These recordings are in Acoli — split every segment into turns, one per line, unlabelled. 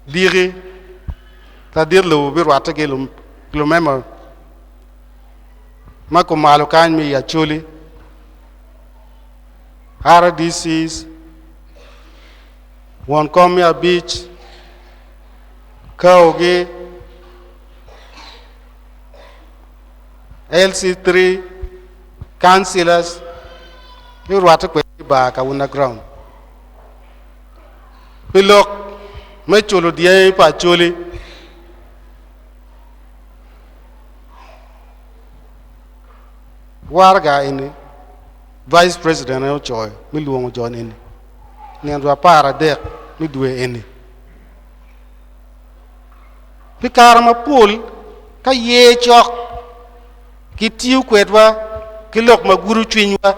Diki, ladit lobo birwatte ki lumema ma kumalo kany me i Acholi, RDCs, won kom me abic, kaogi, LC3, councillors, birwatte kwedgi i bar Kawuna Ground. Pi lok me culo dyangi pa Acholi, waraga eni Vice President aye ocoyo me lwongo jo eni nino 13 me dwe eni. Pi kare mapol ka yer cok kitiyo kwedwa ki lok ma gudo cwinywa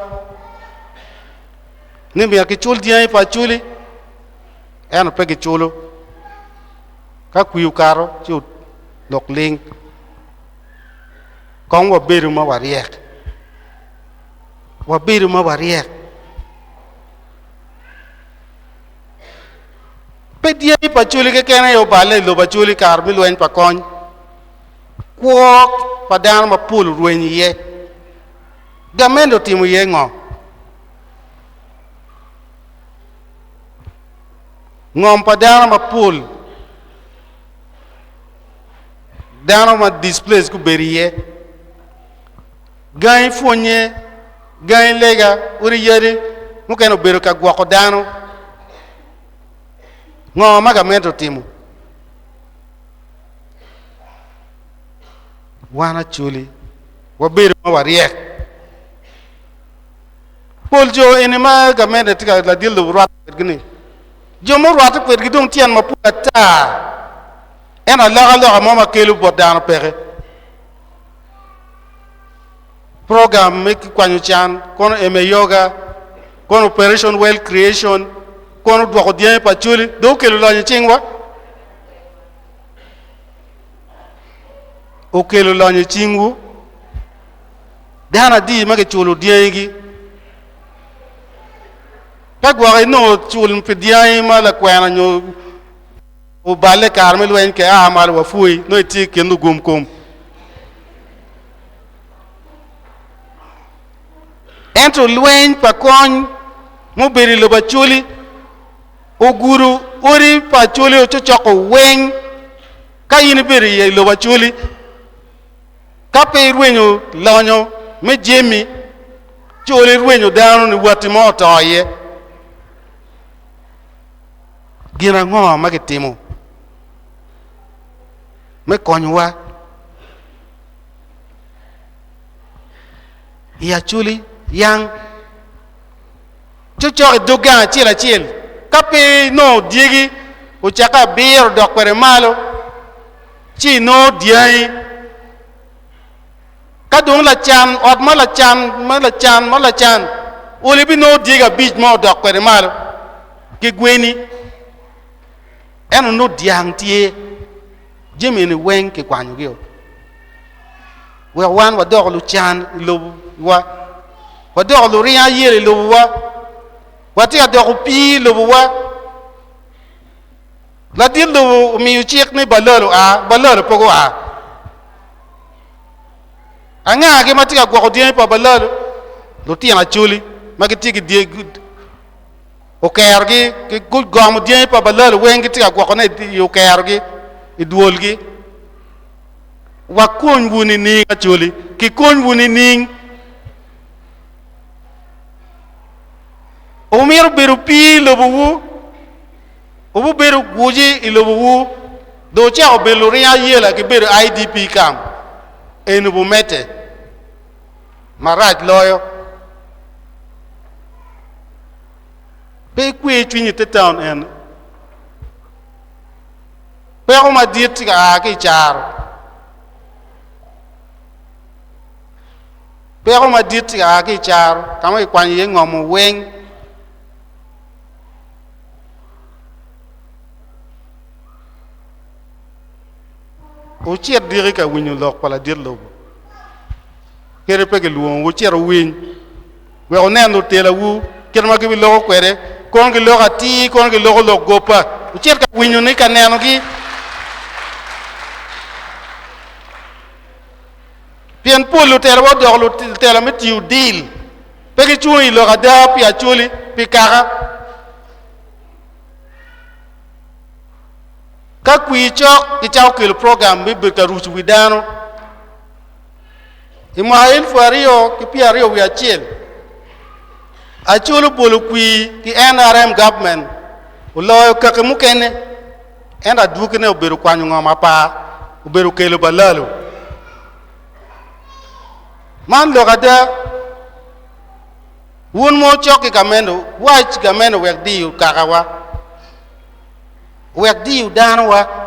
ni myero kicul dyangi pa Acholi ento pe giculo. Ka kwir okato ci olok ling. Kong wabedu ma waryek. Wabedu ma waryek. Pe dyangi pa Acholi keken aye oballe i lobo Acholi i kare me lweny pa kony. Kwo pa dano mapol orweny iye. Gamente otimo iye ngo? Ngom pa dano mapol, dano ma displaced gubedo iye, gangi pwonye, gangi lega, odi yadi mukene obedo ka gwoko dano. Ngo ma gamente otimo? Wan Acholi wabedo ma waryek. Pol jo eni ma gamente tye ka ladit lobo rwatte kwedgi ni jo ma orwatte kwedgi dong tyen mapol ata ento alokaloka mo ma kelo bot dano peke. Program me kwanyo can kono Emeyoga kono Operation Wealth Creation kono dwoko dyangi pa Acholi dong okelo lonyo i cingwa. Okelo lonyo i cingwu. Dano adi ma giculo dyangigi? Ka gwok inongo cul pi dyangi ma lakwena nyo oballe i kare me lweny ke a malo wapwoyi nongo itye i kin lugum kom. Ento lweny pa kony mubedo i lobo Acholi ogudo odi pa Acholi ococoko weng. Ka in ibedo i lobo Acholi, Ka pe irwenyo lonyo me jami, ci olo irwenyo dano ni watti mo oto iye. Gin ango ma kitimo me konyowa i Acholi yang cocok i dog gang acel acel ka pe inongo dyegi ocakke abiro dok kwede malo? Ci inongo dyangi. Ka dong lacan, ot ma lacan, ma lacan, ma lacan, olo ibinongo dyegi abic ma odok kwede malo ki gweni. Ento nongo dyang tye, jami eni weng kikwanyogi-o. Wek wan wadoko lucan i lobowa, wadoko luringo ayela i lobowa, watye ka doko opii i lobowa. Ladit lobo omiyo cik ni Balal oa, Balal pe gua. Angagi ma tye ka gwoko dyangi pa Balal? Lutino Acholi ma gitye ki dyegi okerogi, gugomo dyangi pa Balal weng gitye ka gwokone i okerogi, i dwolgi. Wakonywu nining Acholi? Kikonywu nining? Wumito bedo opii i lobowu? Wubibedo guci i lobowu, dong wucako bedo luringo ayela ki bedo IDP camp, eni wumedde marac loyo. Pe ikwer cwinyi i te taun eni. Peko madit tye ka a ki i caro. Peko madit tye ka a ki i caro ka ma kikwanyo iye ngom weng. Wucit diki ka winyo lok pa ladit lobo, kadi pe gilwongowu, wucit wuwiny, wek wunen lutelawu kit ma gibiloko kwede, kono giloko atir, kono giloko lok goba. Wucit ka winyone, ka nenogi. Pien pol lutelawa odoko lutela me tiyo deal. Pe gicung i lok ada pi Acholi, pi kaka. Ka kwir cok, gicako kelo program me bedo ka ruco wi dano. I mwaka 2021, Acholi obolo kwir ki NRM government oloyo kaki mukene, ento adwogine obedo kwanyo ngom apar, obedo kelo balalo. Man lok ada. Wun ma wucok ki gamente, wuwac gamente wek diyo kakawa, wek diyo danowa.